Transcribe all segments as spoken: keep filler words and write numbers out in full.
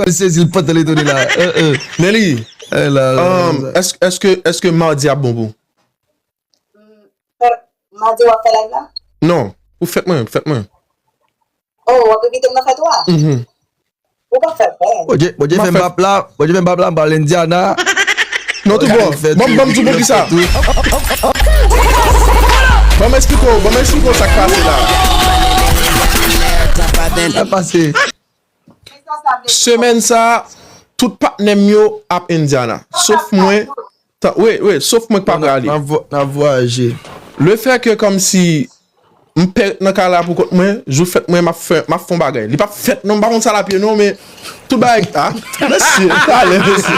Li sezi, l pantan, l etone la. Euh, euh. Nelly, Eh, la, la, um, la. Èske, èske, èske madi ap bon pou? Fè, madi w ap fè live la? Non, pou fèt mwen, fèt mwen. Oh, w ap envite m nan fèt ou a? Mhm. Ou p ap fè bèl. Bondye, Bondye fè m p ap la, Bondye fè m p ap la, m pral Indiana. Non, tou bon. Ban m, ban m di w poukisa. Ban m eksplike w, ban m eksplike w sa k pase la. Sa pase. Semèn sa, tout patnè m yo ap Indiana. Sof mwen, wi, wi, sof mwen k pa prale. N ap vwayaje. Le fè ke kòmsi m pè nan kay la pou kont mwen, jou fèt mwen, m ap fè, m ap fè yon bagay. Li p ap fèt non, m pa konn sa l ap ye non, men tout bagay, a, mesye, talè, mesye.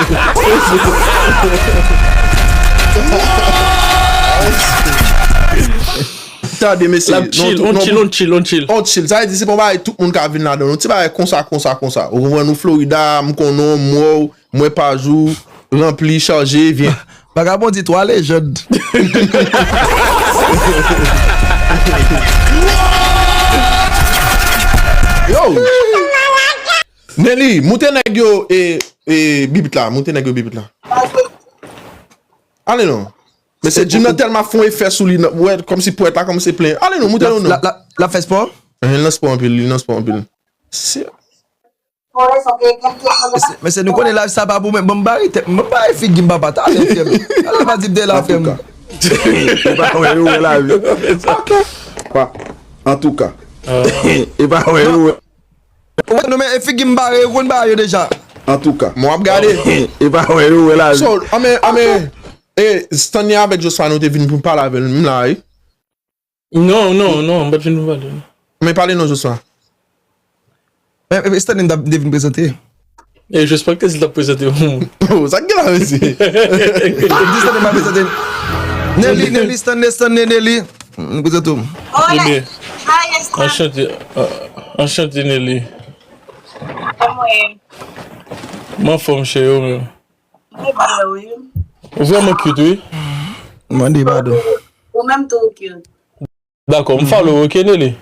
Tande, mesye. L ap chill, on chill, on chill, on chill. On chill. Sa vle di se pa yon bagay tout moun ka vin ladan. Yon ti bagay konsa, konsa, konsa. Ou konprann, ou Florida, m konnen w, m wè w, m wè paj ou, ranpli, chaje, vyen. Vagabon di twa lejand. Yo! Nelly, moute nèg yo e, e bibit la, moute nèg yo bibit la. Ale non. Mesye Jim nan tèlman fè yon efè sou li, nan, wè, kòmsi pwèt la kòmanse plen. Ale non, moute nou non. L ap fè spò? Li nan spò anpil, li nan spò anpil. Mesye, nou konnen live sa pa pou mwen, ban m bare tèt mwen, ban m bare figi m papa, talè frè m. Talè pa di m de la frè m. E pa wè yo wè lavi. Ok. Pa, antouka. E pa wè yo wè. Ou wè nou men e figi m bare, ou konn bare yo deja. Antouka. Mwen ap gade. E pa wè yo wè lavi. So, anmen, anmen, e Stanley avèk Joshua nou te vin pou pale avè l, m la, wi. Non, non, non, m pa t vin pou pale. Men pale non, Joshua. Men, men Stanley m t ap, m te vin prezante. E Joshua ki te di l t ap prezante yon moun. Oh, sa k gen la, mesye? M di Stanley m ap prezante. Nelly, Nelly, Stanley, Stanley, Nelly. M prezante w. Hola. Anchante, anchante, Nelly. Kòman w ye? M anfòm, cheri, ou menm? Mwen byen, wi. Ou vrèman cute, wi. Mande padon. Ou menm tou ou cute. Dakò, m follow, ok, Nelly?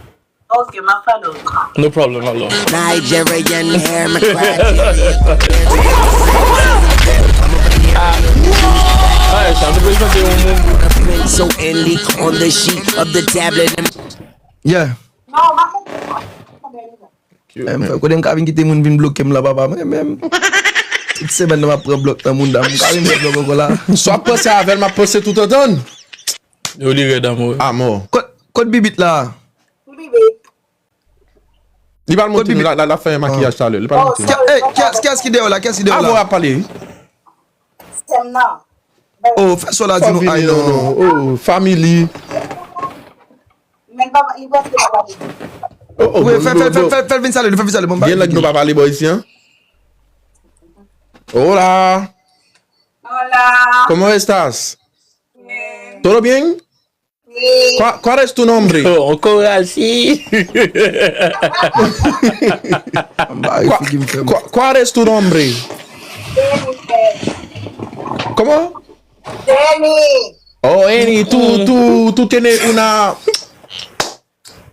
Ok, m ap follow. No problem, alò. Nigerian hair, McCracken. Alright, sa nou prezante yon moun. So, and leak on the sheet of the tablet. Yeah. Non, m ap fè. Menm fè kote m ka vin kite moun vin bloke m la, papa, mwen menm. Tout semèn nan m ap pran blòk nan moun dam. M ka vin pran blòk ankò la. Swa ap panse avè l, m ap panse tout antann. Yo li rèd amò. Amò. Kot, kot bibit la? Li pral monte nou, la, la, la fè makiyaj talè. Li pral monte nou. Hey, kiyès, kiyès ki dèyè w la? Kiyès ki dèyè w la? Avè w ap pale. Sè m nan. Oh, fè sò la di nou ay non. Oh, family. Men papa, li panse papa li. Oh, oh, wi, fè, fè, fè, fè, fè l vin salye, fè l vin salye. Bon, gen lè nou pa pale bò isi, an. Hola. Hola. ¿Cómo estás? Bien. ¿Todo bien? Sí. ¿Cuál, cuál es tu nombre? Ankouraje. Anba, e figi m fè m. ¿Cuál es tu nombre? Jennifer. ¿Cómo? Jenny. Oh, Jenny, tú, tú, tú tienes una.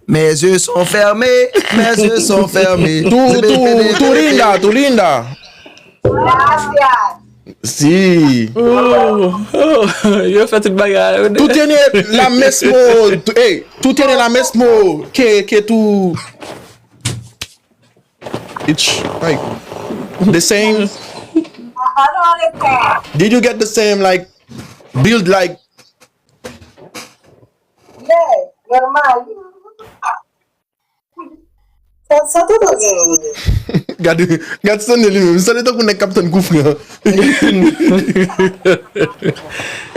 Mes yeux sont fermés, mes yeux sont fermés. Tú, tú, tú linda, tú linda. Gracias. Sí. Oh, oh, yo fè tout bagay. Tú tienes la mismo, tú, hey, tú tienes la mismo que, que tú. It's like the same. I don't understand. Did you get the same, like, build, like? Yeah, normal. Sa, sa tonton gen menm. Gade, gade Stanley li menm. Stanley tankou nèg k ap tann koufran.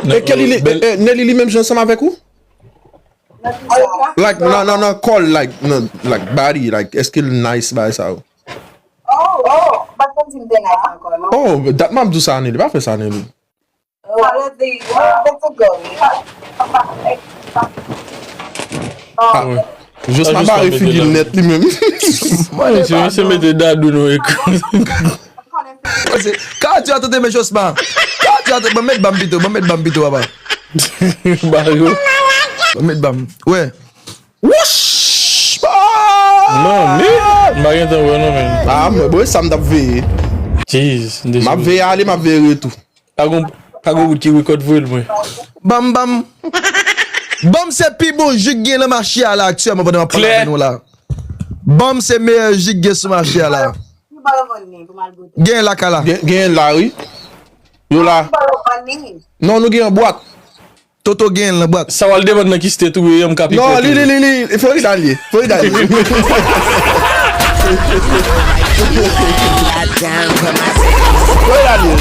E Kelly li, e, e, Nelly li menm jan ansanm avèk ou? Like, nan, nan, nan, kò l, like, nan, like, body, like, èske l nice, bagay sa yo? Oh, oh, m pa t konn si m te nice ankò, non. Oh, dat m ap di w sa, Nelly, pa fè sa, Nelly. Oh, let's go. Ah, Josma bare figi l nèt li menm. Mwen, se, se mete dadou nou ekri. Pase, ka di a tante men Josma. Ka di a tante, ban m met bam pito, ban m met bam pito, papa. Ba yo. Ban m met bam. Wè. Wouch! Non, men. M pa gen tan wè non, men. Ah, mwen, bon, sa m t ap veye. Jeez, m dezole. M ap veye ale, m ap veye retou. Pa gon, pa gon wout ki rekòd voye l mwen. Bam, bam. Bam se pi bon ji k gen nan mache a la aktyèlman pandan m ap pale avè nou la. Bam se meyè ji k gen sou mache a la. Gen lakay la. Gen, gen la, wi. Yo la. Non, nou gen yon bwat. Toto gen nan bwat. Sa w al depann nan ki state ou ye, m ka pi. Non, li, li, li, li, Florida li ye. Florida li ye. Florida li ye. Florida li ye,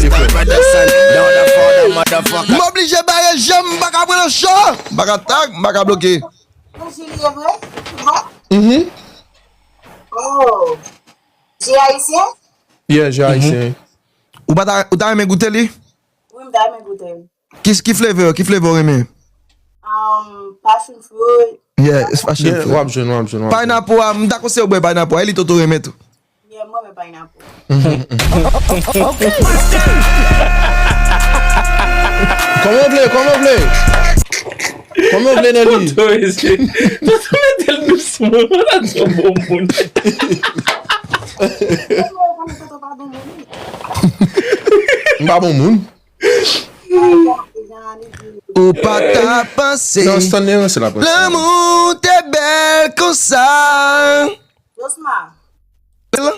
frè. M oblije bare je m, m pa ka pran nan cho. M pa ka tag, m pa ka bloke. Ou Jili ye vre? Bon? Mhm. Oh. Ji ayisyen? Yeah, ji ayisyen. Ou pa ta, ou ta renmen goute li? Wi, m ta renmen goute l. Ki, ki flavor, ki flavor ou renmen? Um, passion fruit. Yeah, it's passion fruit. Yeah, w ap jwenn, w ap jwenn, w ap jwenn. Pineapple a, m ta konseye w bwè pineapple a, e li Toto renmen tou. Yeah, m renmen pineapple. Kòman w vle, kòman w vle? Kòman w vle nan li? Toto, ese. Toto mete l dousman, la di yon bon moun. M pa bon moun. Ou pa ta panse lanmou te bèl konsa. Josma. Bèl?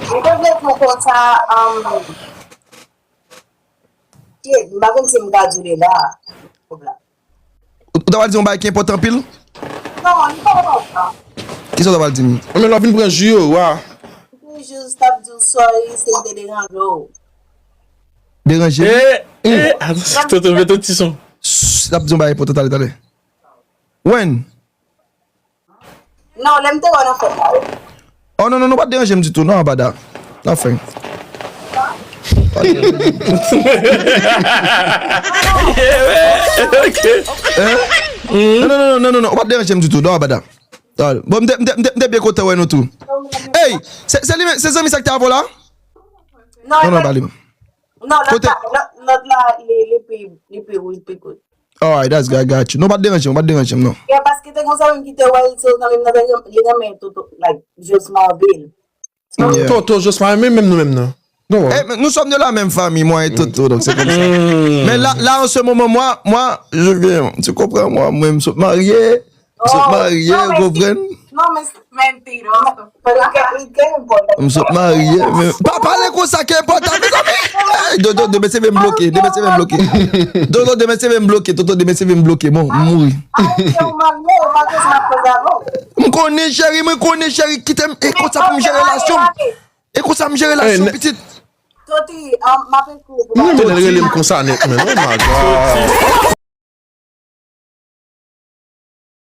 Mwen te vle di w konsa, um, shit, m pa konn si m ka di w li la. Ou ta pral di yon bagay ki enpòtan anpil? Non, li pa enpòtan. Kisa w ta pral di m? Men lè w vin pran ji yo, wa. M te jis t ap di w sorry si m te deranje w. Deranje m? Eh, eh, atann, Toto mete ti son. Sss, t ap di yon bagay enpòtan talè, talè. When? Non, lè m te wè w nan fèt la, wi. Oh, non, non, non, pa t deranje m ditou, non, Abada. Anfen. Hein? Non, non, non, non, non, non, ou pa t deranje m ditou, non, Abada. Ah, bon, m te, m te, m te, m te byen kontan wè nou tou. Hey, se, se li menm, se zanmi sa k te avè w la? Non, non, pa li menm. Non, lòt la, lòt, lòt la, li, li pi, li pi wouj, pi kout. Alright, that's good, I got you. Non, pa t deranje m, pa t deranje m, non. Yeah, paske te gon zanmi m ki te wè l, se zanmi m nan te, li renmen Toto, like, Josma anpil. Yeah. Toto, Josma, men menm nou menm nan. Non. Eh, mais nous sommes de la même famille, moi et Toto, donc c'est comme ça. Mais là, là, en ce moment, moi, moi, je viens, tu comprends, moi, moi, je suis marié, m sot marye, ou konprann? Non, men, men, m sot marye, men pa pale konsa ki enpòtan, mezanmi. Hey, Dodo, demen se vin m bloke, demen se vin m bloke. Dodo, demen se vin m bloke, Toto, demen se vin m bloke. Bon, m mouri. M konnen, cheri, mwen konnen, cheri, kite m, e konsa pou m jere relasyon m. E konsa m jere relasyon pitit. Toti, um, m ap ekri w pou. Mwen menm rele m konsa nèt, men. Oh my God.